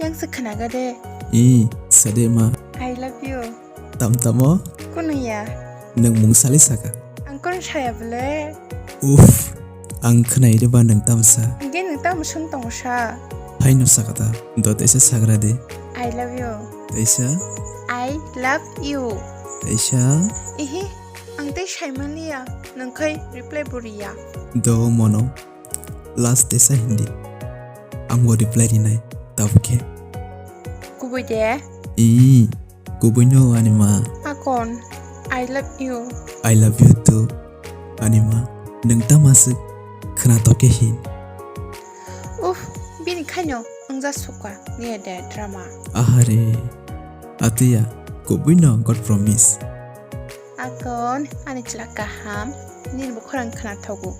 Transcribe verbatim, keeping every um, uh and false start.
Yang se khnaga de. I, sade ma. I love you. Tam tamo? Kunuya. Nwng mung sali saka. Ang kun saya bole. Uff, ang khnai de ba nwng tamsa. Ge nwng tam sun tong sa. Hai no saka ta, do tesa sagra de. I love you. Tesa? I love you. Tesa? Ihi, ang tei saimaliya, nwng khai reply buriya. Do mono. Last tesa hindi. Ang bo reply rinai, tabuk khe. Kubui de? Ii, kubui no ani ma. Akon, I love you. I love you too. Ani ma, nwng tama swk khwna tokhe hin. Uff, bini khaino wngja sukha, niya de drama. Ahare, atuya, kubui no God promise. Akon, ani chwla kaham, nini bo khorang khwna thogo.